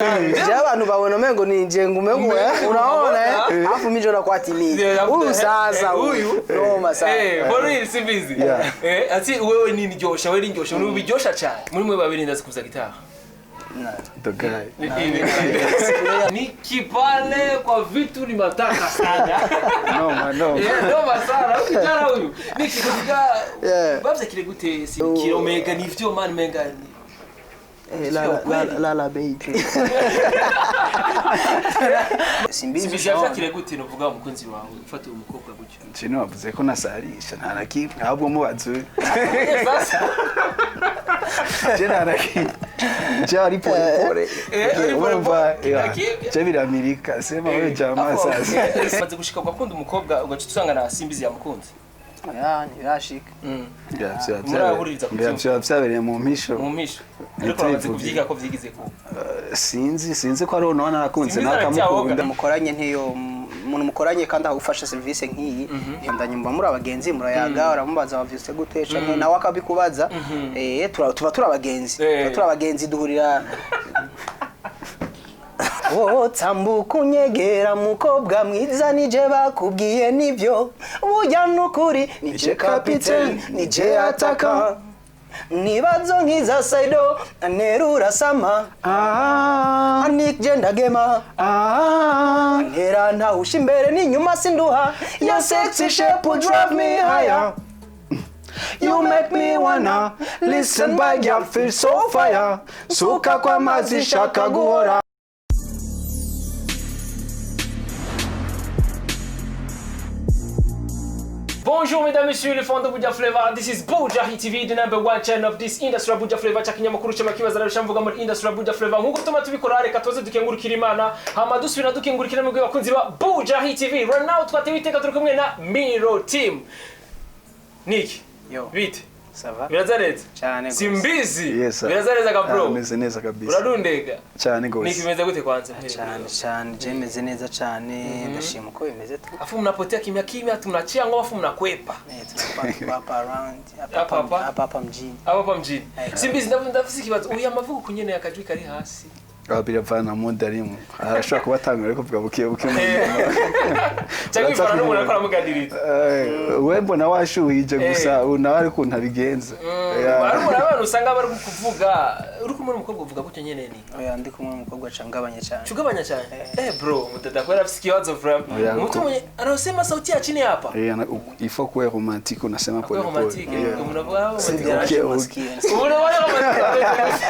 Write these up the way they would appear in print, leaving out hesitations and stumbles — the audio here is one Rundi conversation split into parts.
Je abantu babona umengo ni nje umengo unaona alafu mimi ndio nakuwa timidi. Huyu sasa huyu noma sana. For real simbizi. Ati wewe nini josha, wewe ni josha, uri ubijosha cyane. Muri mwe babiri ndazi kuvuza gitara. The guy. Niki pale kwa vitu ni mataka sana. Noma, noma. Noma sana. Kijana huyu. Niki kuvuga bavyakire gute si kilomega ni vyo man menga ni. La la la la baby. Simbizi Simbizi gute novuga umukunzi wawe ufata umukobwa gutyo. Chino wavuze ko nasarisha nta na kimwe ahubwo mubaze. Sasa Je nta na kimwe. Je ari pole pole. Ari pole pole. Je biramirika sema wewe jamaa sasa. Maze gushika ugakunda umukobwa ugaca usanga na Simbizi yamukunze. Ya ntirashika. Vyabereye mu mpisho. Mu mpisho. Ariko bamaze kuvyiga ko vyigize ko. Sinzi ko ari ono narakunze nakamukunda. Mukoranye ntiyo umuntu mukoranye kandi agufasha service nk'iyi ndanyumva muri abagenzi murayaga uramubaza wavyuse gute canke nawe akabikubaza tuba turi abagenzi tuba turi abagenzi duhurira Oh tambuka unyegera mukobwa mwiza nije bakubwiye nivyo burya nukuri nije capitaine nije ataka nibazo nkiza saido nerura sama anik ndagema ntera ntawusha imbere n'inyuma sinduha your sexy shape will drive me higher. You make me wanna listen by girl feel so fire. Suka kwa mazi shaka guhora. Bonjour mesdames, messieurs, les fans de Buja Flavor. This is Buja Hit TV, the number one channel of this industry Buja Flavor. Chakinyamakuru cy'amakibaza arabishamvuga muri industry Buja Flavor. Nkuko tuma tubikora reka tuze dukengurukira Imana, hama dusubira dukengurukira mu bakunzi ba Buja Hit TV. Right now twatewe iteka turi kumwe na Miro Team. Nick. Yo. Bite. Ça va? Birazareza? Cyane gose. Simbizi. Yes, sir. Birazareza ka bro. Ameze neza kabisa. Urarundega. Cyane gose. Nick bimeze gute kwanza? Cyane cyane je meze neza cyane ndashima uko bimeze tu. Afu mnapotea kimya kimya tunachia ngo afu mnakwepa. Tunakwapa around hapa hapa mjini. Hapa mjini. Simbizi ndafise ikibazo uyu amavuko kunyene yakajwi kari hasi. Biravana mu darimo. Arashobora kubatanga ariko vuga buke buke. Cyangwa ifara n'umuntu akora muganiriza. We mbona washuhije gusa nawe ari kuntu abigenza. Ari umuntu abantu usanga bari kuvuga uri kumwe n'umukobwa uvuga gutyo nyene ni. Oya ndi kumwe n'umukobwa cangabanya cyane. Chugabanya cyane. Bro, mutata kwera afise ikibazo from. Mtu mwenye anasema sauti ya chini hapa. Il faut kuwa romantique unasema pole pole. Romantique. Unakuwa romantique. Unakuwa romantique.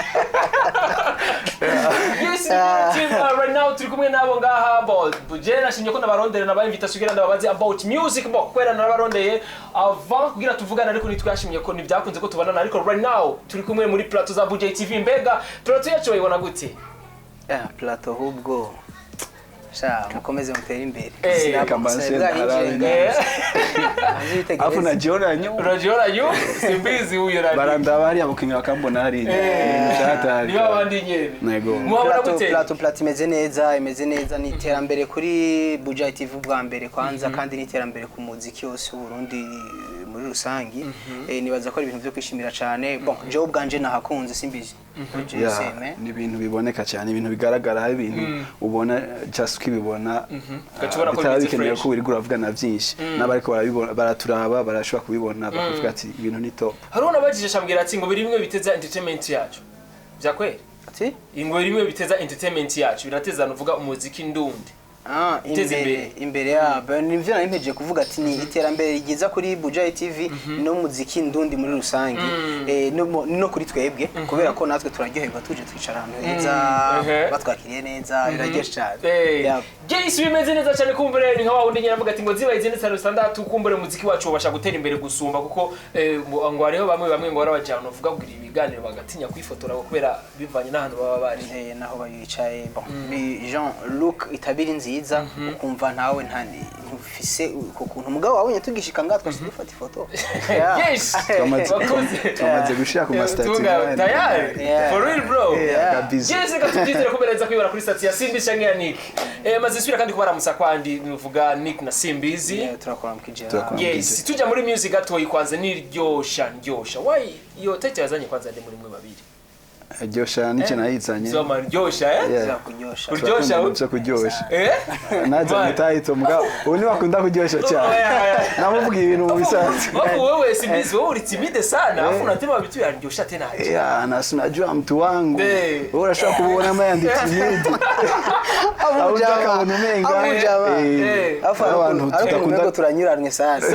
Yes, team right now turi kumwe nabo ngaha bo je nashimye ko nabarondere naba invitation kugira ndababaze about music bo kwera narabarondeye avant kugira tuvugana ariko nitwashimye ko nibyakunze ko tubonana ariko right now turi kumwe muri plateau za Buja TV. Mbega plateau yacu bayibona gute? Plateau hubwo sha mukomeze mutere imbere. Afu najiona nyu. Unajiona nyu? Simbizi huyo nani. Baranda bari abukinga bakambona hari. Cyatari. Niba abandi nyene. Nego. Plateau imeze neza, imeze neza ni iterambere kuri Buja TV bwa mbere kwanza kandi ni iterambere ku muziki wose w'u Burundi muri rusangi. Nibaza ko ari ibintu byo kwishimira cyane. Bon, je ubwanje nahakunze Simbizi. Ni ibintu biboneka cyane, ibintu bigaragara, ibintu ubona just ukibibona. Bitaba bikeneye ko wirirwa uravugana byinshi n'abariko barabibona baraturaba barashobora kubibona bakavuga ati ibintu ni top. Hari unabajije shambwira ati ngo biri bimwe biteza entertainment yacu. Bya kweli? Ati? Ngo biri bimwe biteza entertainment yacu birateza nuvuga umuziki ndundi. Imbere ya nivyo narimpeje kuvuga ati ni iterambere rigiza kuri Buja TV no muziki ndundi muri rusangi no kuri twebwe kubera ko natwe turaryoherwa tuje twicara ahantu heza batwakiriye neza biraryoshe cyane. Yes, bimeze neza cyane kumbure ni nka wundi nyine avuga ati ngo zibaye izindi sano standard kumbure muziki wacu ubasha gutera imbere gusumba kuko ngo hariho bamwe ngo barabajana uvuga kugira ibiganiro bagatinya kwifotora kubera bivanye n'ahantu baba bari naho bayicaye bon Jean Luc itabiri nziza ukumva ntawe ntufise ukuntu mugabo wabonye tugishika ngaha twashyize dufata ifoto. Yes, tumaze gushira ku mastatut tayari for real bro. Yes, reka tubyizere kubereza kwibara kuri statut ya Simbizi canke ya Nick. Maze isubira kandi kubaramusa kwandi nuvuga Nick na Simbizi. Turakora mukijera. Yes, tujya muri music gatoyi kwanza niryosha ndyosha. Why iyo title yazanye kwanza ndi muri mwe babiri? Ryosha nicyo nayizanye. Soma ryosha, eh? Yeah. Kuryosha. Kuryosha. Turakunda ibintu vyo kuryosha. Eh? Nazanye title, mugabo ubu ntibakunda kuryosha cyane. Oya, oya. Namuvuga ibintu mu bisanzwe. Wapo wewe Simbizi, wewe uli timide sana, afu unatema vitu ya ryosha tena aje. Yeah, na si unajua mtu wangu. Eh. Wewe urashobora kubona yandi timide. Abuja akabona umenga. Abuja. Eh, Afu abantu ariko tudakunda umengo turanyuranwe sana.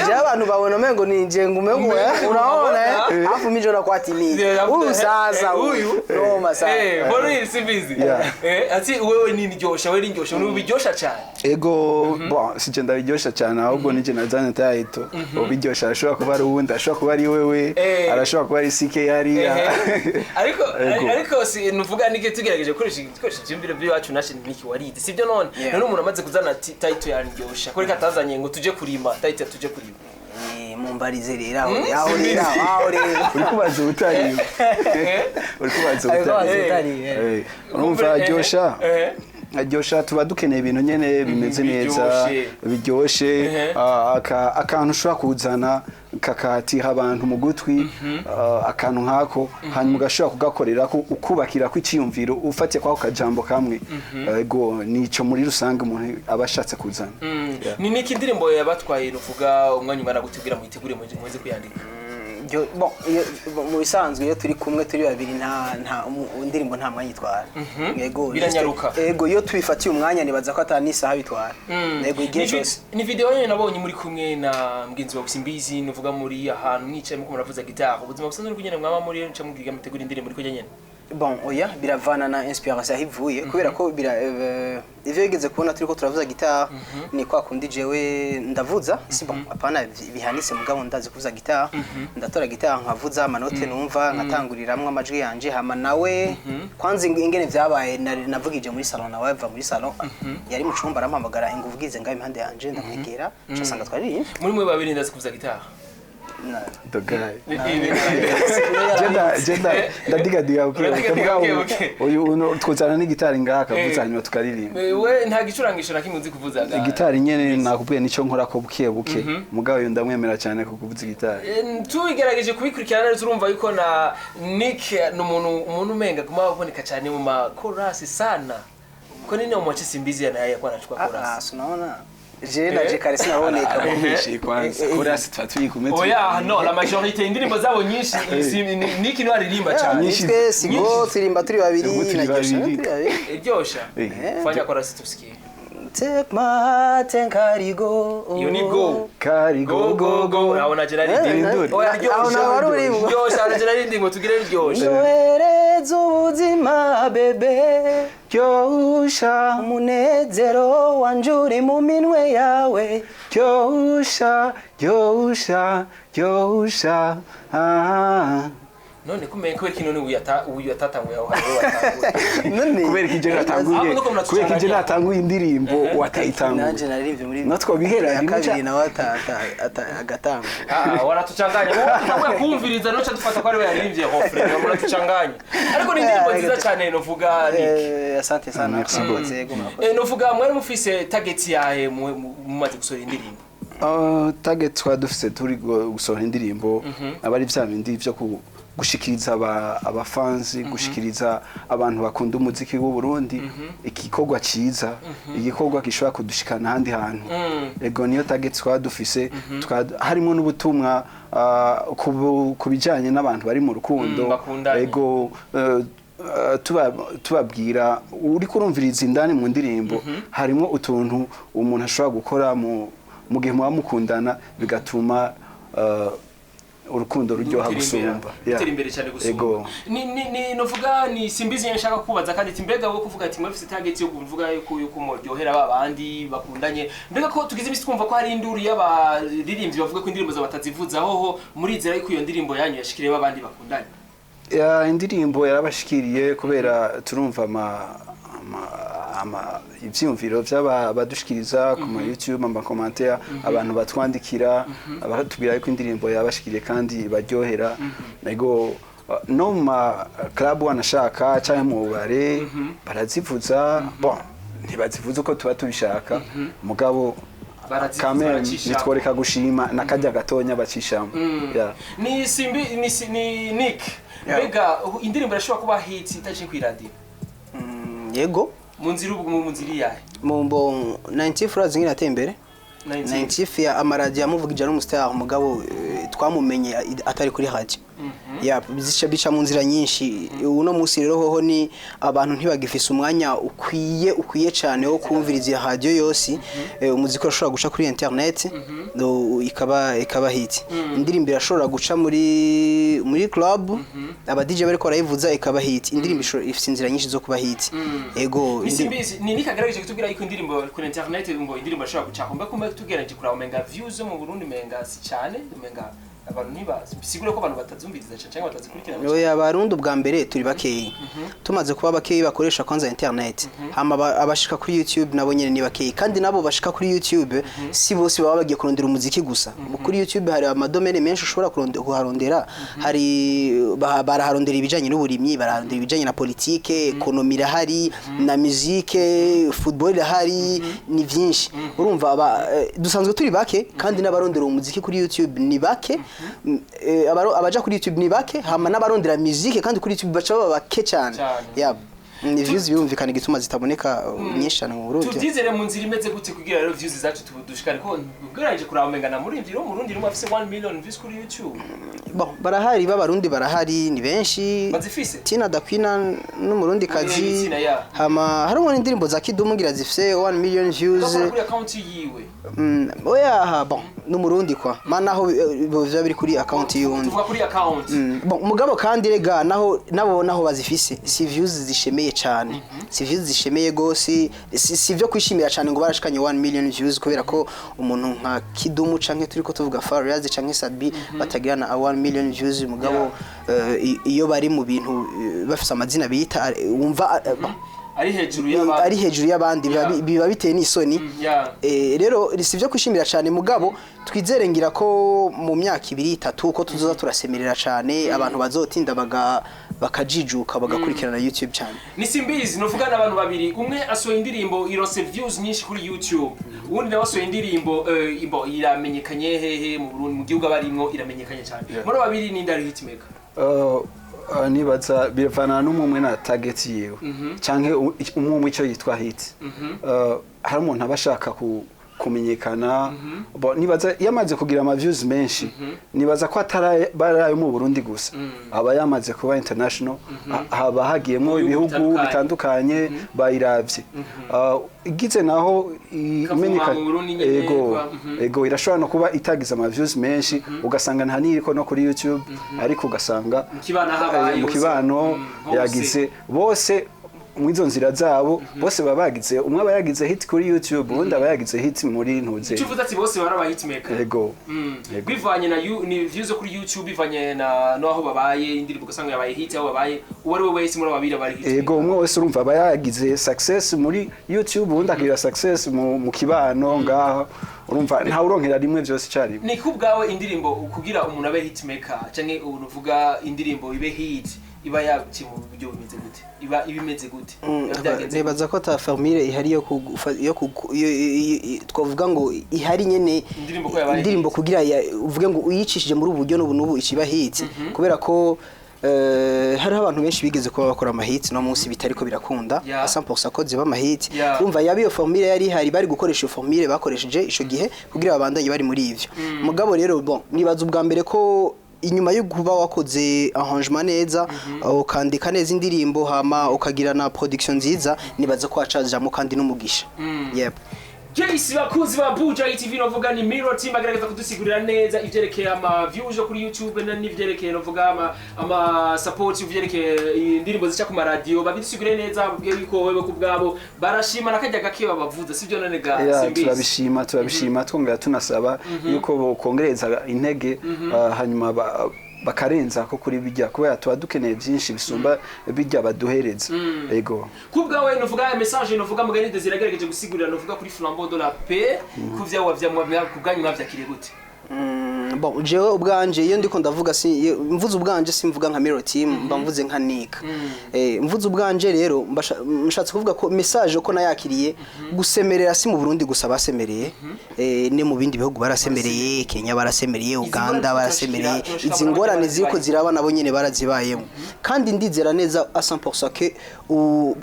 Je, abantu babona umengo ni nje ngumengo, eh, unaona, eh, afu mimi njo kwa timide. Yeah, Huyu sasa huyu. noma sana. Eh, for real Simbizi. Yeah. Eh, ati wewe nini ryosha, wewe ni ryosha, ubiryosha cyane. Ego, bon, sije ndabiryosha cyane, ahubwo nije nazanye title. Ubiryosha arashobora kuba ari uwundi, arashobora kuba ari wewe, Eh. arashobora kuba ari CK hariya. Ehe. Ariko Ego. ariko si nuvuga nike tugerageje gukoresha ivyumviro by'iwacu nashe niki warize, sibyo none? Yeah. None umuntu amaze kuzana title ya ryosha kuri katazanye ngo tuje kurima, title tuje kurima. Eh, mumbarize rero aho, aho rero, aho rero. Uri kubaza ubutari. Uri kubaza Ariko ubutari. ubutari, eh. Eh, urumva aryosha. Eh. Aryosha tuba dukeneye ibintu nyene bimeze neza, Biryoshe. biryoshe, Ehe. akantu ushobora kuzana kakatiha abantu mu gutwi, akantu nk'ako, hanyuma ugashobora kugakorera ukubakira ko icyiyumviro ufatiye kwako kajambo kamwe. Ego, nico muri rusange umuntu aba ashatse kuzana. Yeah. Ni niki indirimbo yabatwaye nuvuga umwanya ungana gutubwira muyitegure muze kuyandika? Bon, bon, mu bisanzwe iyo turi kumwe turi babiri nta indirimbo nta mwanya itwara. Yego. Biranyaruka. Yego, iyo tubifatiye umwanya nibaza ko ata n'isaha bitwara. Yego, igihe Ni cyose. Ni video yanyu nabonye muri kumwe na mugenzi wawe Simbizi, nuvuga muri ahantu mwicaye muko muravuza guitare. Ubuzima busanzwe uri kunyene mwaba muri nca mubwiga mutegura indirimbo muri kujya nyene? Bon, oya, biravana na inspiration aho ivuye, kubera ko bira ivyo yigeze kubona turiko turavuza guitare ni kwa kundi jewe ndavuza, si bon, apana bihanitse, mugabo ndazi kuvuza guitare. Ndatora guitare nkavuza amanote numva, nkatanguriramwo amajwi yanje, hama nawe kwanza ingene vyabaye, navugije muri salon, nawe ava muri salon, yari mu cumba, arampamagara ngo uvugize ngaho impande yanje, ndamwegera, nsanga twaririmbye. Muri mwe babiri ndazi kuvuza guitare. The guy. Jenda ndadigadiga buke buke. Uradigadiga mugabo buke buke. Uyu uno twuzana n'igitari ngaha akavuza, Eh. hanyuma tukaririmba. We nta gicurangisho na kimwe uzi kuvuza ga? Igitari nyene nakubwiye nico nkora ko buke buke, mugabo uyu ndamwemera cyane ku kuvuza igitari. Tubigerageje kubikurikirana neza, urumva yuko na Nick ni umuntu umenga guma aboneka cyane mu ma chorus sana. Kwa nini umwache Simbizi naye yakuwa anachukua Ah, chorus? sinaona je naje kare sinaboneka. Arakumvishe kwanza chorus tuba turi kumwe. Oya, no, la majorité indirimbo zabo nyinshi Nick niwe aririmba cyane. Nyinshi. Nitwe sigo turimba turi babiri. Sigo turi Na Joshua babiri. turi babiri. Iryosha. Eh. Fanya chorus tusikie. Take my heart and carry go. Iyo ni go. Kari. Go go go. Aho naje narindi. Induri. Oya, Aho nawe wari urimo. ryosha, naje narindi ngo tugire ryosha. Nyohereza ubuzima bébé. Ryosha. Umunezero wanje uri mu minwe yawe. Ryosha, ryosha, ryosha, ah. None kumenya kubera kino ni uyu yatatanguye aho hari watanguye. None Kubera iki je natanguye? Ahubwo nuko Kubera iki je natanguye indirimbo watayitanguye? Nanje naririmbye muri Natwe bihera ya rimwe kabiri, nawe agatanga. Ah, waratuchanganya. Wowe tutanguye kumviriza noca dufata ko ari we yaririmbye refrain, muratuchanganya. Ariko ni indirimbo nziza cyane novuga Nick. Eh, asante sana. Merci. Murakoze, yego, murakoze. Eh, novuga mwari mufise target yahe mumaze gusohora indirimbo? Target twari dufise turi gusohora indirimbo aba ari vya bindi vyo gushikiriza abafanzi, gushikiriza abantu bakunda umuziki w'u Burundi igikorwa ciza, igikorwa gishobora kudushikana ahandi hantu. Ego, niyo target twari dufise. Harimo n'ubutumwa ku bijanye n'abantu bari mu rukundo. Bakundanye. Ego, tubabwira uri kurumviriza indani mu ndirimbo harimo utuntu umuntu ashobora gukora mu gihe muba mukundana, bigatuma urukundo ruryoha gusumba. Yeah. Gutera imbere cyane gusumba. Ego. Ni novuga ni Simbizi nyine nshaka kubaza kandi ati mbega wowe kuvuga ati mwafise target yo kuvuga yuko muryohera ba bandi bakundanye, mbega ko tugize imisi twumva ko hari induru y'abaririmbyi bavuga ko indirimbo zabo batazivuza, hoho murizera yuko iyo ndirimbo yanyu yashikiriye ba bandi bakundanye? Ya, indirimbo yarabashikiriye kubera turumva ama ivyiyumviro vy'abadushikiriza ku ma YouTube, ama commentaire, abantu batwandikira abatubwira yuko indirimbo yabashikiriye kandi baryohera. Ego, no mu ma club wanashaka canke mu bare barazivuza. Bon, ntibazivuza uko tuba tubishaka, mugabo Kameme baracisha. Nitworeka gushima na karya gatonya bacishamo. Yeah. Ni Simbi, ni Nick. Yeah. Mbega indirimbo irashobora kuba hit itaciye ku radio? Yego. Mu nzira ubu, mu nzira iyahe? Mu mbo 90 phrases ngina ateye imbere. 19. 90 ya amaradiyo yamuvugije ari umustar, umugabo twamumenye atari kuri radio. Ya bica bica mu nzira nyinshi. Uno munsi rero hoho ni abantu ntibagifise umwanya ukwiye cyane wo kumviriza iyo radio yose. Umuziki urashobora guca kuri internet, ikaba hit. Indirimbo irashobora guca muri club, aba DJ bariko barayivuza, ikaba hit. Indirimbo ifise inzira nyinshi zo kuba hit. Ego. Ni Simbizi, ni Nick agerageje kutubwira yuko indirimbo kuri internet ngo indirimbo ashobora gucako. Mbe kumbe tugerageje kuraba, umenga views zo mu Burundi umenga si cyane, umenga abantu ntiba bisigure ko abantu batazumviriza cyane cyangwa batazikurikirana cyane. Oya, abarundi ubwa mbere turi bakeyi. Tumaze kuba bakeyi bakoresha kwanza internet, hama abashika kuri YouTube nabo nyene ni bakeyi, kandi nabo bashika kuri YouTube si bose baba bagiye kurondera umuziki gusa. Kuri YouTube hari amadomaine menshi ushobora kuharondera. Hari baraharondera ibijanye n'uburimyi, baraharondera ibijanye na politike, économie irahari, na musique, football irahari, ni vyinshi. Urumva dusanzwe turi bake, kandi n'abarondera umuziki kuri YouTube ni bake. Abaja kuri YouTube ni bake, hama n'abarondera musique kandi kuri YouTube baca baba bake cyane. Cyane. Yeah. Ni views birumvikana igituma zitaboneka nyinshi cyane mu Burundi. Tubyizere mu nzira imeze gute kugira rero views zacu dushikane, ko ugerageje kuraba umenga na muri wo mu Burundi rumwe afise 1 million views kuri YouTube? Bon, barahari, b'abarundi barahari, ni benshi. Bazifise? Tina Dakwina n'umurundi kazi. Tina, yeah. Hama harimo n'indirimbo za Kidumu ngira zifise 1 million views. Ugakora kuri account yiwe? Oya, aha, bon, n'umurundi kwa mana naho biba biri kuri account y'uwundi. Tuvuga kuri account. Bon, mugabo kandi rega naho nabo naho bazifise si views zishemeye cyane, si views zishemeye gose, si vyo kwishimira cyane ngo barashikanye 1 million views, kubera ko umuntu nka Kidumu canke turiko tuvuga Fariaz canke Sadbi batagira na 1 million views. Mugabo iyo bari mu bintu bafise amazina bita wumva bon, ari hejuru y'abandi. Ari hejuru y'abandi, biba biteye n'isoni. Rero si byo kwishimira cyane, mugabo twizere ngira ko mu myaka 2, 3 ko tuzoza turasemerera cyane, abantu bazotinda bakajijuka bagakurikirana YouTube cyane. Ni Simbizi, nuvuga n'abantu babiri: umwe asohoye indirimbo ironse views nyinshi kuri YouTube, uwundi nawe asohoye indirimbo ibo iramenyekanye hehe mu Burundi, mu gihugu abarimwo iramenyekanye cyane. Muri abo babiri ninde ari hitmaker? Nibaza bivana n'umwe na target yiwe canke umwe icyo yitwa hit. Hari umuntu aba ashaka kumenyekana. Bo, nibaza iyo amaze kugira ama views menshi, nibaza ko atari ayo mu Burundi gusa, aba yamaze kuba international, haba hagiyemwo ibihugu ibihugu bitandukanye bayiravye. Igize naho Ikavuma mu Burundi nyene, ego. kwa. Ego, irashobora no kuba itagize ama views menshi, ugasanga nta niriko no kuri YouTube, ariko ugasanga mu kibano aho abaye mu hose. kibano Hose. yagize bose mu izo nzira zabo, bose baba bagize, umwe aba yagize hit kuri YouTube, uwundi aba yagize hit muri ntuze. Icyo uvuze ati bose bari aba hitmaker? Ego. Ego. Bivanye na ni views zo kuri YouTube, bivanye na no aho babaye, indirimbo ugasanga yabaye hit aho babaye, uwo ari we wese muri abo babiri aba ari hitmaker. Ego, umwe wese urumva aba yagize success muri YouTube, uwundi akagira success mu kibano ngaho. Urumva ntawe uronkera rimwe byose icyarimwe. Ni ku bwawe, indirimbo kugira umuntu abe hitmaker canke uvuga indirimbo ibe hit, iba yaciye mu buryo bumeze gute, iba imeze gute? Biba byagenze gute? Nibaza ko ata formule ihari yo twavuga ngo ihari nyene. Indirimbo ko yabaye indirimbo hit. Kugira uvuge ngo uyicishije muri ubu buryo n'ubu n'ubu ikiba hit, kubera ko hariho abantu benshi bigeze kuba bakora amahits, no munsi bitariko birakunda 100% ko ziba amahits. Urumva yaba iyo formule yari ihari, bari gukoresha iyo formule bakoresheje ico gihe kugira babandanye bari muri ivyo. Mugabo rero, bon, nibaza ubwa mbere ko inyuma yo kuba wakoze arrangement neza, ukandika neza indirimbo, hama ukagira na production nziza, nibaza ko wacajamo kandi n'umugisha. Yep. Jayce, bakunzi ba Buja TV, novuga ni Mirror Team agerageza kudusigurira neza ivyerekeye ama views yo kuri YouTube n'ivyerekeye novuga ama support, ivyerekeye indirimbo zica ku maradiyo. Babidusigurire neza, babwiye yuko wewe ku bwabo barashima na kajya gake babavuza, sivyo none ga Yeah, Simbizi? Turabishima, turabishima, twongera tunasaba yuko bokongereza intege, hanyuma bakarenza ko kuri bijya, kubera tuba dukeneye byinshi bisumba bijya baduhereza. Ego. Ku bwawe novuga message novuga Mugani Desire agerageje gusigurira novuga kuri Flambeau de la Paix, ku vyawe ku bwanyu mwavyakiriye gute? Bon, jewe ubwanje iyo ndiko ndavuga, si mvuze ubwanje, simvuga nka Mirror Team, mba mvuze nka Nick. Mvuze ubwanje rero, nshatse kuvuga ko message ko nayakiriye, gusemerera si mu Burundi gusa basemereye, ne mu bindi bihugu barasemereye, Kenya barasemereye, Uganda ngorane barasemereye. turashika Izi muri ngorane barazibaye. ziriko ziraba nabo nyene barazibayemo, kandi ndizera neza à 100% que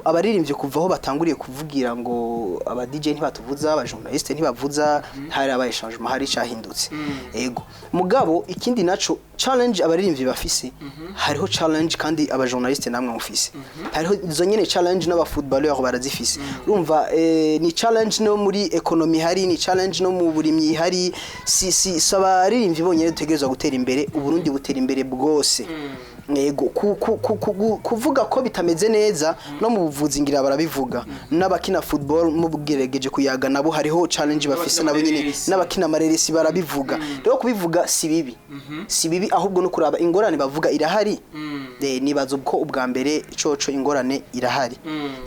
abaririmbyi kuva aho batanguriye kuvugira ngo aba DJ ntibatuvuza, aba journaliste ntibavuza, hari abaye changement, hari cyahindutse. Ego, mugabo ikindi naco, challenge abaririmbyi bafise, hariho challenge kandi aba journaliste namwe mufise, hariho izo nyene challenge n'aba footballeur barazifise. Urumva, ni challenge no muri economy, hari ni challenge no mu burimyi, hari si abaririmbyi bonyene dutegerezwa gutera imbere, Uburundi butera imbere bwose. Yego, kuvuga ko bitameze neza no mu buvuzi ngira barabivuga, n'abakina football mubwirageje kuyaga nabo hariho challenge bafise nabo nyene, amareresi. N'abakina amareresi barabivuga. Rero kubivuga si bibi, si bibi, ahubwo no kuraba ingorane bavuga irahari. Nibaza ubwo ubwa mbere coco ingorane irahari,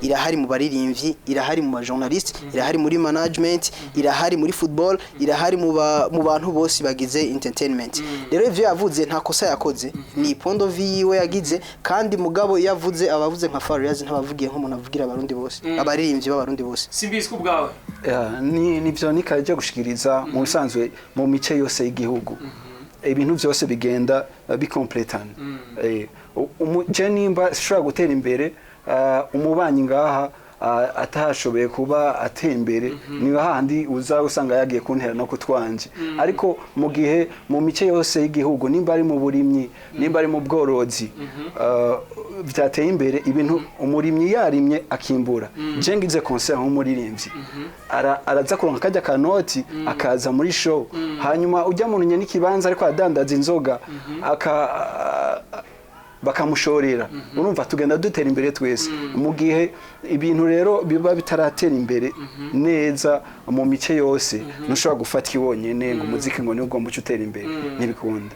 irahari mu baririmbyi, irahari mu bajournaliste, irahari muri management, irahari muri football, irahari mu bantu bose bagize entertainment. Rero ivyo yavuze nta kosa yakoze, ni point de vue yiwe yagize, kandi mugabo iyo avuze abavuze nka Farious, ntabavugiye nk'umuntu avugira abarundi bose, abaririmbyi b'abarundi bose. Simbizi ku bwawe. Ya, ni nivyo nikaje gushikiriza. Mu bisanzwe mu mice yose y'igihugu ibintu byose bigenda bikompletana. Je nimba sishobora gutera imbere, umubanyi ngaha atashoboye kuba ateye imbere, ni hahandi uza usanga yagiye kuntera no kutwanje. Ariko mu gihe mu mice yose y'igihugu, nimba ari mu burimyi, nimba ari mu bworozi, byateye imbere ibintu, umurimyi yarimye akimbura, je ngize concert nk'umuririmbyi, araza kuronka kajya kanoti akaza muri show, hanyuma ujya mu nyene n'ikibanza ariko adandaza inzoga aka bakamushorera. Urumva tugenda dutera imbere twese. Mu gihe ibintu rero biba bitaratera imbere neza mu mice yose, ntushobora gufata iwonyene ngo umuziki ngo niwo ugomba uce utera imbere, ntibikunda.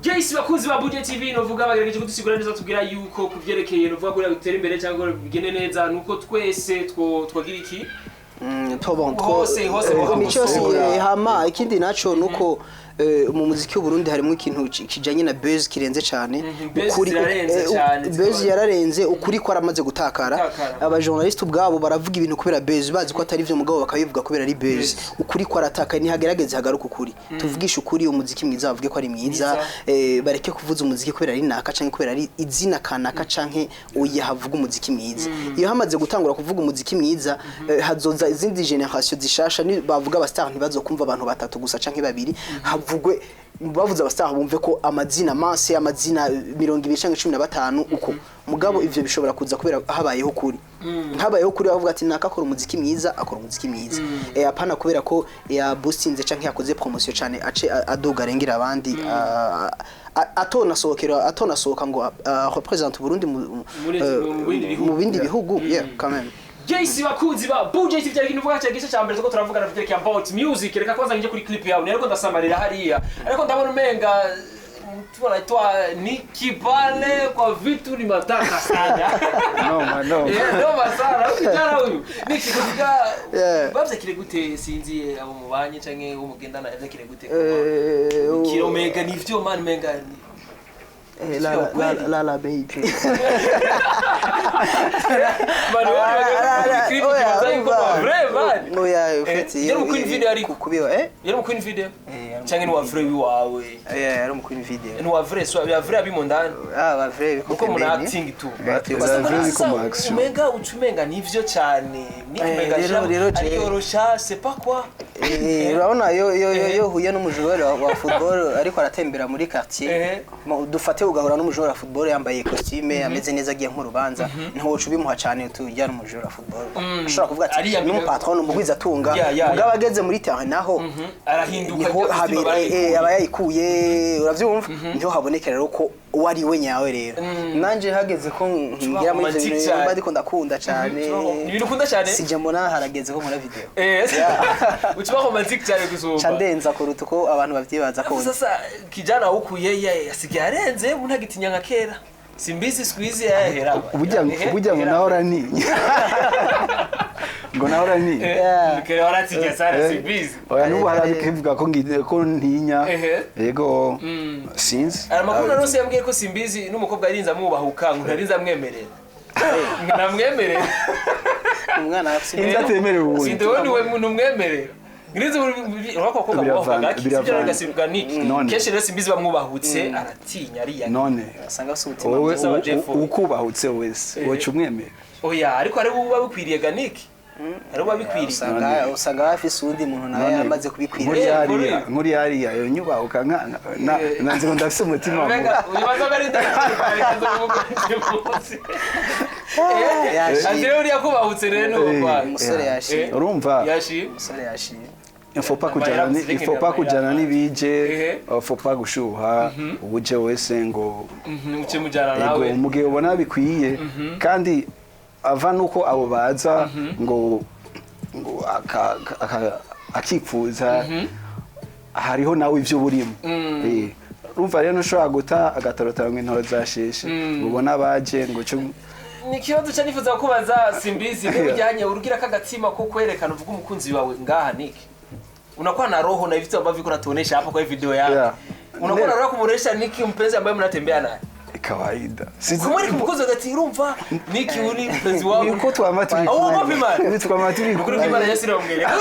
Jayce, bakunzi ba Buja TV, novuga bagerageje kudusigura neza, tubwira yuko kuvyerekeye novuga kugira dutere imbere cyangwa bigende neza nuko twese two twagira iki. Bon, Hose, hose mico yose. bakosora. Hama ikindi naco nuko mu muziki w'u Burundi harimo ikintu kijanye na buzz kirenze cane. Buzz zirarenze cane, Buzz yararenze, ukuri kwaramaze gutakara. Gutakara. Abajournaliste ubwabo baravuga ibintu kubera buzz, bazi ko atari vyo, mugabo bakabivuga kubera ari buzz. Buzz. Ukuri kwaratakaye, nihagerageze hagaruka ukuri, tuvugishe ukuri, umuziki mwiza bavuge ko ari mwiza. Mwiza. Bareke kuvuza umuziki kubera ari naka canke kubera ari izina kanaka canke oya, havuga umuziki mwiza. Iyo hamaze gutangura kuvuga umuziki mwiza, hazoza izindi generation zishasha, ni bavuga aba star ntibazokumva abantu batatu gusa canke babiri, havugwe bavuze aba star bumve ko amazina manse, amazina 20 canke 15 uko. Mugabo ivyo bishobora kuza kubera habayeho kuri, habayeho kuri bavuga ati naka akora umuziki mwiza, akora umuziki mwiza, apana kubera ko ya boostinze canke yakoze promotion cane ace aduga arengera abandi, atonasohokera, atonasohoka ngo représente Burundi Mu bindi bihugu. Mu bindi bihugu, yeah, quand même. Jayce, bakunzi ba Buja TV, byari ibintu cya gice cya mbere tuko turavugana vyerekeye about music. Reka kwanza nje kuri clip yawe, ariko ndasamarira hariya, ariko ndabona umenga mtu anaitwa Nicky pale kwa vitu ni matata sana. Noma noma. Eh, noma sana huyu kijana huyu Nicky kuvuga. Bavyakire gute? Sinzi abo mubanye canke uwo mugendana yavyakire gute? Kiro mega nivyo man menga La la la la baby. Man, wowe clip kibaza yuko vrai man. Oya, ufite Yari mu Queen Video ariko. Kubiba eh. Yari mu Queen Video Yari mu canke ni wa vrai wiwawe? Yari mu Queen Video. Ni wa vrai, so ya vrai abimo ndani. Ah, ba vrai. Kuko muna acting tu. Ba vrai biko mu action. Umenga ucumenga nivyo cyane ni umenga Rero ariyorosha, c'est pas quoi. Urabona yo huye n'umujura wa football ariko aratembera muri quartier, dufate ugahura n'umujura wa football yambaye costume, ameze neza, agiye nk'urubanza, ntiwoca ubimuha cyane tujya n'umujura wa football ashobora kuvuga ati Ariya ni patron umugwiza atunga. Yeah. Mugabo ageze muri terrain naho Arahinduka, niho irya costume habera barayikuye. Aba yayikuye, uravyumva, niho habonekera rero ko uwo ari we nyawe. Rero nanje hageze ko ngira muri ivyo Romantic bintu cyane. mba ndiko ndakunda cyane. Ni ibintu ukunda cyane. Sije mbona harageze ko nkora video. Ucuba romantic cyane gusumba. Ca ndenza kuruta uko abantu bavyibaza ko. Sasa kijana huku yeye asigaye arenze, ubu ntagitinya nka kera. Simbizi siku hizi yahera. Burya ngo nahora ntinya. Ngo nawe urantinya? Yeah. Kare waratinya sana Simbizi. Oya, n'ubu hari abikivuga ko ko ntinya. Ehe. Yego, sinzi. Aya makuru narose yambwiye ko Simbizi n'umukobwa yarinze amwubahuka, ngo ntarinze amwemerera. Namwemerera. Umwana afite Inzu atemerewe ubundi. Sindi wowe niwe muntu umwemerera. Ngirinze urako abakobwa Biravana, bamwubahuka gake, sibyo? biravana. Rero Niki. None. Kenshi rero Simbizi bamwubahutse aratinya ariya. None asanga afite umutima wowe mwiza. Saba Jeff. ukubahutse wese woca umwemera? Oya, ariko hari uba bikwiriye ga Niki. Hari uba bikwiriye. Usanga bafise uwundi muntu nawe None, yamaze kubikwira. nkuri Eh, hariya nkuri. Nkuri hariya yo nyubahuka nka nanze ngo ndafise umutima mubi. Mbega ubibaza ko ari ndakubahutse. Yashimye. Ati rero uriya kubahutse rero ni uwo kwawe. Umusore yashimye. Urumva, Yashimye. Umusore yashimye. il faut pas kujana il faut pas kujana n'ibije, Ehe. il faut pas gushuha ubuje wese ngo Uce mujyana ego nawe. mu gihe ubona bikwiye, kandi ava nuko abo baza ngo akipfuza hariho nawe ibyo burimo. Urumva rero ntushobora guta agatorotara ngo intoro zasheshe, ngo ubone abaje ngo uce. Ni ikibazo cya nifuza kubaza Simbizi, niba ujyanye urugira k'agatima ko kwerekana uvuga umukunzi wawe ngaha. Niki unakuwa na roho na vitu ambavyo unatuonesha hapa kwa hii video yako, Yeah. unakuwa na roho kumuonesha Niki mpenzi ambaye mnatembea naye? Kawaida. Kumwereka umukunzi ati urumva Niki uri mpenzi wangu. Niko twama turi Aho kumwe. wapi man? Ni twama turi Ukuri kumwe. kw'Imana, Yesu iramwereka.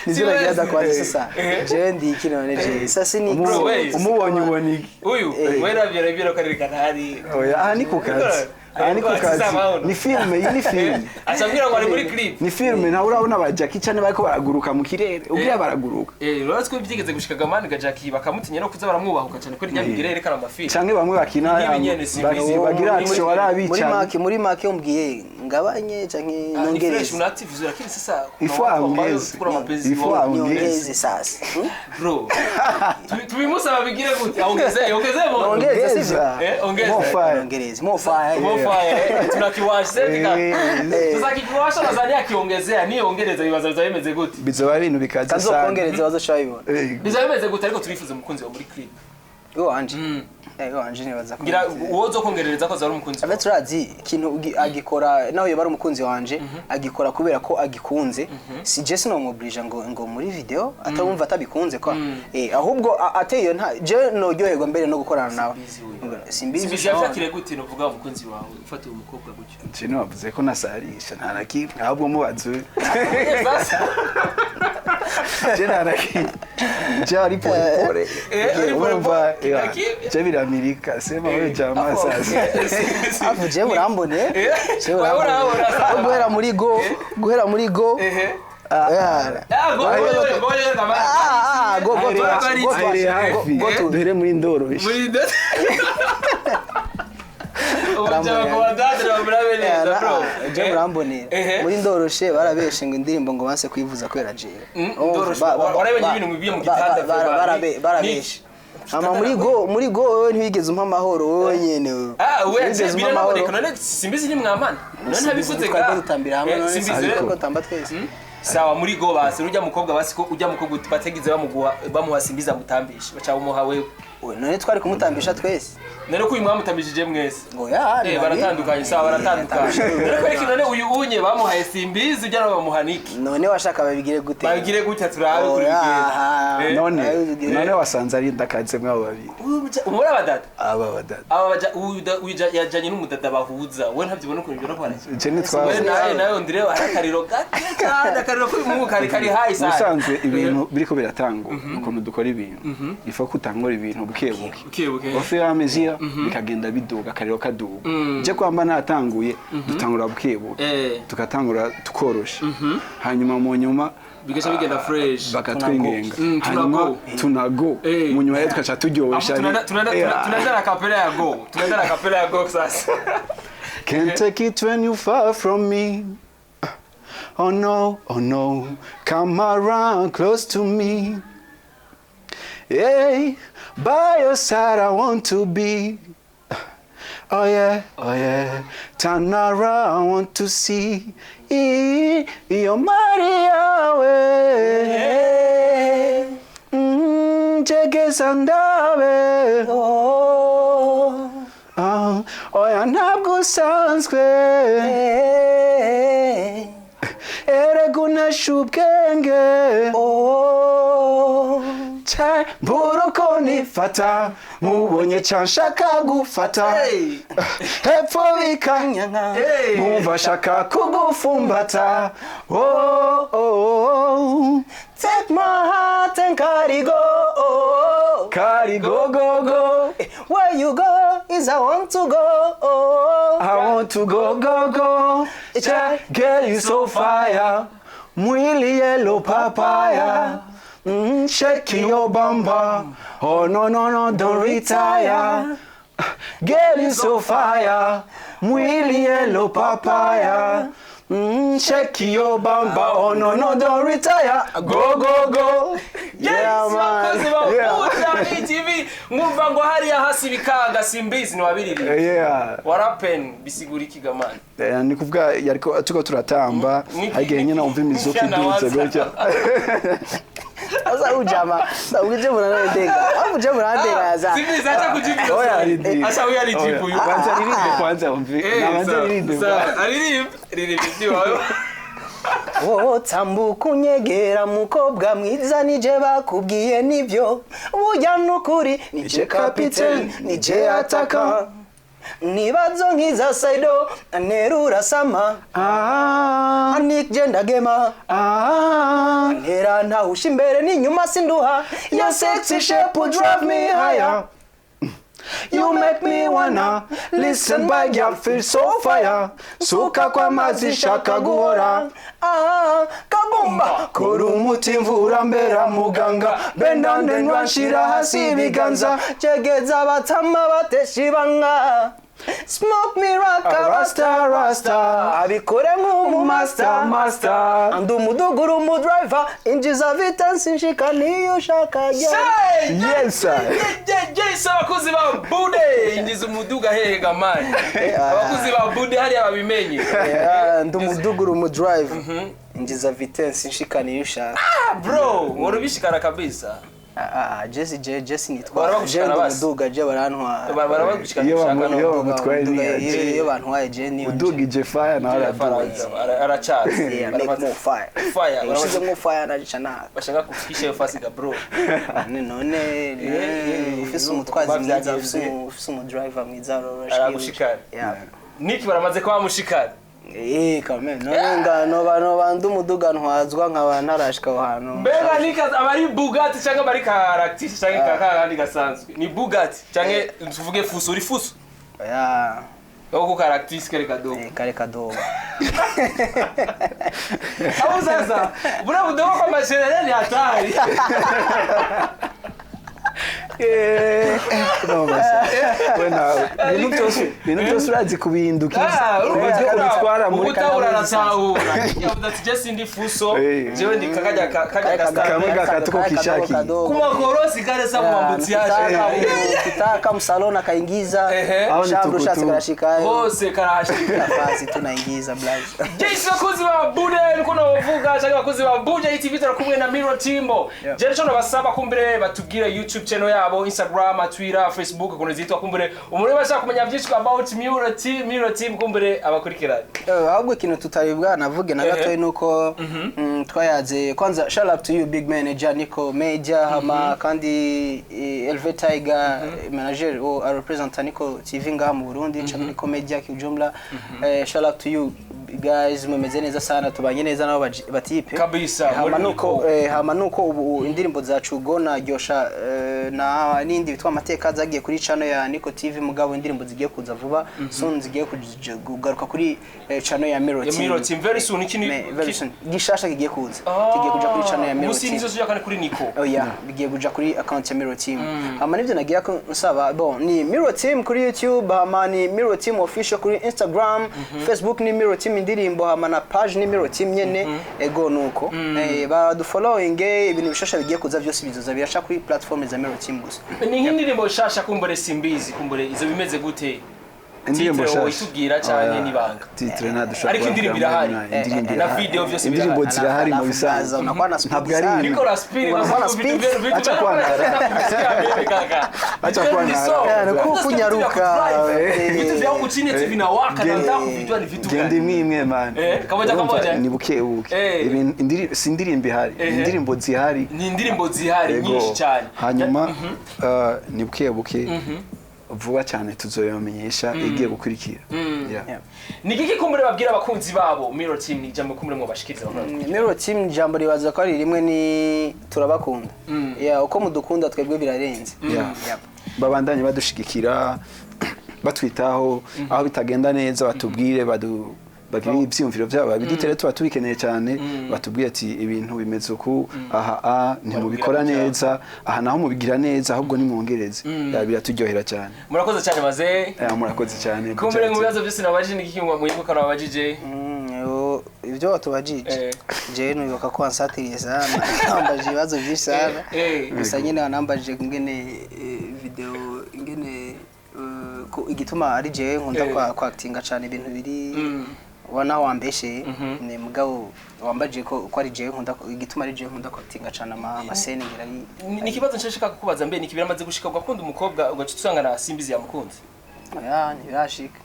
Nizera Siwezi. genda kwa sasa. Eh. Jewe ndi iki none je sasa ni Bro, wait. Umubonye ubona iki? Uyu we navyo nabyo karerekana hari. Oya, aha ni ku kazi, aha ni ku kazi, ni filime, iyi ni filime. Acambwira ngo ari muri clip. Ni filime, ntawe urabona ba Jackie Chan bariko baraguruka mu kirere, ubwira baraguruka. Uretse ko byigeze gushika Gamani ga Jackie bakamutinya no kuza baramwubahuka cyane ko rya bigire yerekana amafilm. Canke bamwe bakina Nk'ibi nyene si bizi. bagira action muri barabicana. Make umbwiye ngabanye canke Ni fresh, nongereze? una active vizuri, lakini sasa kuna Ifo watu ambao aongeze. kuna mapenzi Ifo wao. aongeze. Nyongeze sasa. Bro, tubimusaba bigire gute? Aongeze, ongeze mo. Ongeze, sivyo? Ongeza. More fire. Nongereze more fire. More fire, tunakiwasha sasa. Eh, Sasa kikiwasha nadhani akiongezea ni ongereza bibaza bizaba bimeze gute? Bizoba ibintu bikaze sana. Kazokongereza bazoca babibona. Bizaba bimeze gute? Ariko turifuza umukunzi wa muri clip. Iwo wanje, iwo wanje nibaza ko Ngira uwo zo kongerereza ko azaba ari umukunzi abe wawe. turazi ikintu agikora naho yoba ari umukunzi wanje, agikora kubera ko agikunze. Si je sinomwobrija ngo muri video atabumva atabikunze kwa ahubwo ateye iyo nta je noryoherwa mbere no gukorana nawe. Simbizi. Simbizi yafakire gute novuga umukunzi wawe ufata uwo mukobwa gutyo? Je navuze ko nasarisha nta na kimwe, ahubwo mubaze. Sasa Je nta na kimwe, je ari pole pole. Ari pole Urumva, pole, yeah, kimya. je biramirika sema wewe jamaa sasa. Avu je urambone, je Wewe urambone. urabona. Guhera muri go. Ehe. Yeah. Ah, go go go go kama. Ah, ah, go go Ahere go go ahere hafi go to duhere muri ndoroshe. Muri ndetse. Ubuja kwa dada murabe neza bro. Je murambonera. Ehe. Muri ndoroshe barabeshe ngo indirimbo ngo banse kuyivuza kubera jewe. Ndoroshe, warabonye ibintu bibiye mu gitanda, Feba, Barabeshe. Ama muri go wewe ntiwigeze umpa amahoro wowe nyene wewe. Ah, we Ntiwigeze umpa biranaboneka amahoro. none Simbizi ni mwamana. None ntabikoze Twari ga. dutambira hamwe none Simbizi sinzi rero. ko tamba twese. Sawa, muri go basi urujya mukobwa basi ko ujya mukobwa bategize bamuguha bamuha Simbizi amutambisha baca bamuha wewe. We, none twari kumutambisha twese. None ko uyu mwamutambishije mwese. Ngo ya Baratandukanye, sawa, baratandukanye. None ko ariko none uyu unye bamuhaye Simbizi ujya nawe bamuha Niki. None washaka babigire gute? Babigire gutya turabe kuri Oya, bigende. None wasanze ari ndakaze mwabo babiri. Umuri abadada. Aba badada. Aba baja uyu uyu yajanye n'umudada bahuza. We ntabyibona ukuntu ibyo nakora. Je nitwa We nawe ndire hari akariro gake cyane, akariro k'uyu kari kari high sana. Ubusanzwe ibintu biriko biratangwa, ukuntu dukora ibintu ifo kutangura ibintu buke buke. Buke buke. Au fur et à mesure bikagenda biduga, akariro kaduga. Je kwamba natanguye dutangura buke buke, tugatangura tukorosha, hanyuma mu nyuma Bigaca bigenda fresh. bakatwingenga, hanyuma tunago. tunago, mu nyuma rero tugaca turyosha. Tunaenda na kapela ya go. Tunaenda na kapela ya go sasa. Can't take it when you far from me. Oh no, oh no, come around close to me. Yeah, by your side I want to be. Oh yeah, oh yeah, turn around, I want to see your Maria way. Jegeza ndabe. Oh, Oh, oya ntabwo usanzwe. Untesha ubwenge. Oh. Mbura uko nifata mubonye ca nshaka gufata. Hey. Hepfo bikanyanka. Hey. Nkumva shaka kugufumbata. Oh. Take my heart and carry go. Kari go go go. Where you go is I want to go. I want to go go go. Yeah, girl you so fire. Mwili yellow papaya. Shake your bumper. Oh no no no, don't retire. Girl you so fire. Mwili yellow papaya. Shake your bumper. Oh no no, don't retire. Go go go. Yes, man. bakozi ba Yeah. Buja TV, mwumva ngo hariya hasi bikanga, simbizi niwabiririye. Yeah. Warapen bisigura iki gamani? Ni kuvuga yariko tuko turatamba, Ni- hagiye nyine umva imizuka Ni- iduze gutya. Sasa ujama, uje munandenga. Afu uje munandenga za. Simbizi acha kujibu. Oya, arindi. Acha huyu alijibu huyu. Banza aririmbe kwanza umve. Nabanza aririmbe. Sawa, aririmbe, ririmbe ibyiwawe. Oh, tambuka unyegera mukobwa mwiza, nije bakubwiye nibyo, burya nukuri nije kapiteni, nije ataka nibazo nkiza saido nerura sama. Ah, nije ndagema ah. ntera ntahusha imbere n'inyuma sinduha. Your sexy shape will drive me higher. You make me wanna listen by girl feel so fire. Suka kwa mazi shaka guhora. Ah, kabumba. Kora umuti mvura mbera muganga. Benda ndendwa nshira hasi ibiganza. Cegeza abatama batesha ibanga. Smoke me raka. Rasta rasta. Abikore nk'umumasta. Master master. Ndi umuduguru umudriver, injiza vitensi nshika niyo ushaka. Yes sir. Yes, abakozi ba Bude, injiza umuduga hehe gamani? Abakozi ba Bude hariya babimenye. Ndi umuduguru umudriver, injiza vitensi nshika niyo ushaka. Ah, bro, warubishikana kabisa. Ah, Jesse je Jesse nitwa je Barabagushikana ndi basi. umuduga je barantwara. Barabagushikana Iyo ushaka iyo no. bamutwaye Umuduga, ni iyo bantwaye je niyo nje. Udugije fire nawe araduza. Aracaza. Yeah, make more fire. Fire. Ushizemo fire najica naka. Bashaka kufikisha hiyo fasi ga bro. None ufise umutwazi mwiza, ufise umudriver mwiza roroshe. Aragushikana. Yeah. Niki baramaze kuba mushikana. Eh, kame none nga noba ndi umuduga ntwazwa nkaba ntarashika aho hantu. Mbega Niki aba ari Bugatti cyangwa aba ari Caractère cyangwa kakandi gasanzwe? Ni Bugatti cyangwa tuvuge fuso, uri fuso? Ya. Aho ku Caractère kare kadogo. Kare kadogo. Aho sasa buriya budogo kwa masherere ni hatari. No basa. We nawe. Ibintu byose urazi kubihindukiza. Ah, urumva Uburyo ubitwara muri ubuta uranatahura. Yavuze ati je sindi fuso, Eh. jewe ndi kakajya kajya Kamwe gastar. gakata uko kishakiye. Ku magorosi kare sa mwambutsi yaje. Kitaka msalona akaingiza. Ehe. Aho ni Shabru tukutuku. shatse karashikayo. Hose karahashika. Nafasi tunaingiza blaze. Jeshi bakozi ba Bude niko navuga cyangwa abakozi ba Buja TV, turi kumwe na Miro Timbo. Yeah. Je rero nabasaba kumbere batubwire YouTube channel yabo, Instagram, Twitter, Facebook kuno zitwa, kumbere umuntu bashaka kumenya byinshi about Miro Team, Miro Team kumbere abakurikirana. Ahubwo ikintu tutaribwa navuge na Ehe. gatoya nuko twayaze kwanza, shout out to you big manager Nico Major, hama kandi LV Tiger, manager o represent Nico TV ngaha mu Burundi canke Nico Media kiujumla. Shout out to you guys, mumeze neza sana, tubanye neza nabo batipe. Kabisa, Hama muri nuko Nico. Hama nuko ubu indirimbo zacu Gona Gyosha na n'indi bitwa Amateka zagiye kuri channel ya Nico TV, mugabo indirimbo zigiye kuza vuba soon zigiye kugaruka kuri channel ya Miro Ya Team. Miro Team very soon iki ni Very soon gishasha kigiye kuza, kigiye kuja kuri channel ya Miro Ubu Team. nizo zijya kandi kuri Nico. Oh yeah, bigiye kuja kuri account ya Miro Team. Hama nivyo nagira ko nsaba, bon, ni Miro Team kuri YouTube, hama ni Miro Team official kuri Instagram, Facebook ni Miro Team indirimbo, hama na page ni Miro Team nyene. Ego nuko. Ba following ibintu bishasha bigiye kuza byose bizoza biraca kuri platform za Miro Team gusa. Ni nk'indirimbo shasha kumbure simbizi kumbure izo bimeze gute? Indirimbo Titre nshasha. woyitubwira canke Oya, n'ibanga? Titre ntadushobora Ariko indirimbo kubabwira irahari. muri indirimbo Na irahari. video vyose Indirimbo birahari. zirahari mu Alafu bisanzwe. unakuwa na speed Ntabwo ari sana. ibintu. Niko na speed. Unakuwa na speed. Acha kwanara. Acha kwanara. Eh, kunyaruka. Vitu vya huku chini eti vinawaka na nataka kuvijua ni vitu Genda gani. imwe imwe man. Kamoja Urumva, kamoja, eh? Ni buke buke. Eh. Si indirimbo ihari. Eh. Indirimbo zihari. Ni indirimbo zihari Yego. nyinshi cyane. Hanyuma ni buke buke vuba cyane tuzoyamenyesha igiye gukurikira. Yeah. Yeah. Ni giki kumbure babwira abakunzi babo Mirror Team, ni ijambo kumbure mwobashikiriza bakora? Mirror Team, ijambo ribaza ko ari rimwe, ni turabakunda. Yeah, uko mudukunda twebwe birarenze. Yeah. Yep. Babandanye badushigikira, batwitaho, aho bitagenda neza batubwire, bagire ibyiyumviro byabo babidutere, tuba tubikeneye cyane. Batubwire ati ibintu bimeze uku, aha a ntimubikora Babwira neza, aha naho mubigira neza, ahubwo nimwongereze. Yeah, biraturyohera cyane. Murakoze cyane maze. Murakoze cyane. Kumbure mu bibazo byose nabajije, ni giki mwibuka nabajije? Ibyo watubajije, jewe nibuka ko wansatiriye sana, wambajije ibibazo byinshi sana. Gusa nyine wanambajije ingene video ingene ko igituma ari jewe nkunda kwa actinga cyane ibintu biri ubona wambesheye ni mugabo wambajije ko ari jewe nkunda, igituma ari jewe nkunda kwa actinga cyane ama scene ngira ari Ni ikibazo nshaka kukubaza, mbe ni biramaze gushika ugakunda umukobwa ugaca usanga na Simbizi yamukunze? Oya, ntibirashika.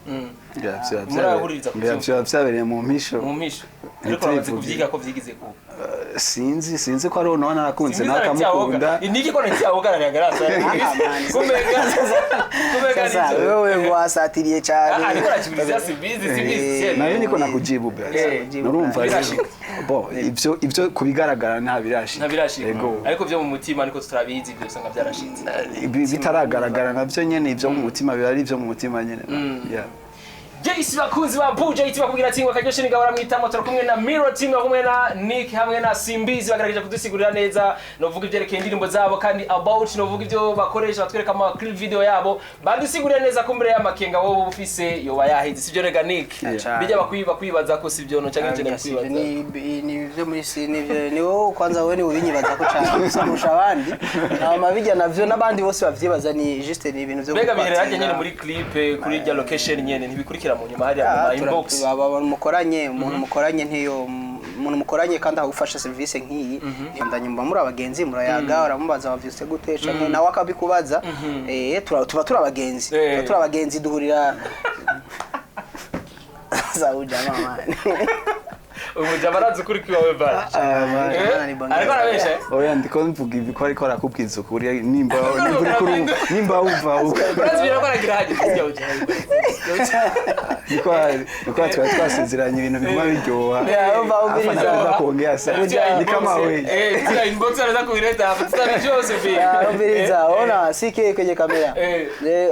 Murahuririza ku vyuma. Byabereye mu mpisho. Mu mpisho, ariko bamaze Ntitubivuge. kuvyiga ko vyigize ku Sinzi ko ari uwo narakunze nawe akamukunda. Niki ko ntiyawoga aragaragaza kumega kumega. Sasa wewe ngo wasatiriye cyane. Ah, ariko arakibiriza Simbizi, Simbizi. Nayo niko nakujibu brother. Nurumva rero Birashika. bo ibyo kubigaragara nta birashika. Ntabirashika. Yego. Ariko byo mu mutima niko tutarabizi, ibyo usanga byarashitse. Bitaragaragara nabyo nyene, ibyo mu mutima biba ari ibyo mu mutima nyene. Yeah. Jayisi, bakunzi ba Buja iti bakubwira ati ngo akaryoshe ni gahora mwitamo. Turi kumwe na Mirror Team, kumwe na Nick hamwe na Simbizi, bagerageje kudusigurira neza novuga ibyerekeye indirimbo zabo kandi about novuga ibyo bakoresha, batwereka ama clip video yabo, badusigurira neza ko mbere y'amakenga wowe ufise yoba yahize, sibyo rega Nick? Yeah. Bijya bakwibaza ko sibyo no cyangwa njye Sivyo, kwibaza. ni ibyo muri si nibyo ni wowe kwanza, wowe ni ubinyibaza ko cyane gusa kurusha abandi, hama bijya navyo n'abandi bose bavyibaza, ni juste ni ibintu byo Mbega biherera gukwatinga. nyene muri clip kuri rya location nyene, ntibikurikira mu nyuma hariya mu Ah, ma inbox? Mukoranye, umuntu mukoranye ntiyo umuntu mukoranye kandi agufasha serivisi nk'iyi, ndanyumva muri abagenzi, murayaga, uramubaza wavyutse gute canke nawe akabikubaza. Tuba turi abagenzi. Tuba turi abagenzi, duhurira za ujamaa man. Umujama arazi ukuri kwiwawe bara. Ah, man. Ni bonge. Ariko arabesha eh? Oya, ndiko mvuga ibi ko ariko arakubwiza ukuri, nimba uri kuri nimba wumva Urazi ibintu aragira hajya ujya ujya. Niko twari twasezeranye ibintu biguma biryoha. Yeah, umva Afa umviriza. napenda kuongea sana ni kama wewe. Eh, inbox araza kubireta hapa tutabi Josephine. Ah, umviriza, ona CK kwenye kamera.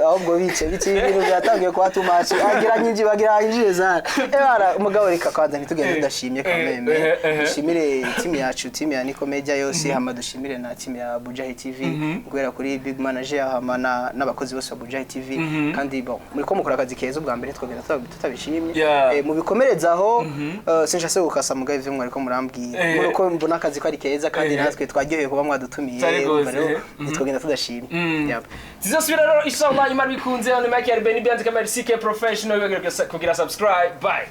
Ahubwo bice ibintu byatangiye kuba too much, agira nyinji bagira nyinji sana. Bara umugabo, reka kwanza ntitugende tudashimye kameme. Dushimire team yacu, team ya Nico Media yose, hama dushimire na team ya Bujahi TV guhera kuri big manager, hama n'abakozi bose ba Bujahi TV. Kandi bon, muri ko mukora akazi keza, ubwa mbere twagenda tutabishimye. Mubikomerezaho, sinshase gukasa mugabe ivyo mwariko murambwira. Muri ko mbona akazi ko ari keza kandi natwe twaryohewe kuba mwadutumiye. Cyane Urumva gose, rero, ntitwagenda tudashimye. Yep. Tuzosubira rero inshallah Imana bikunze. On mic ya Benny Bianze, kamera CK Professional, kugira subscribe. Bye.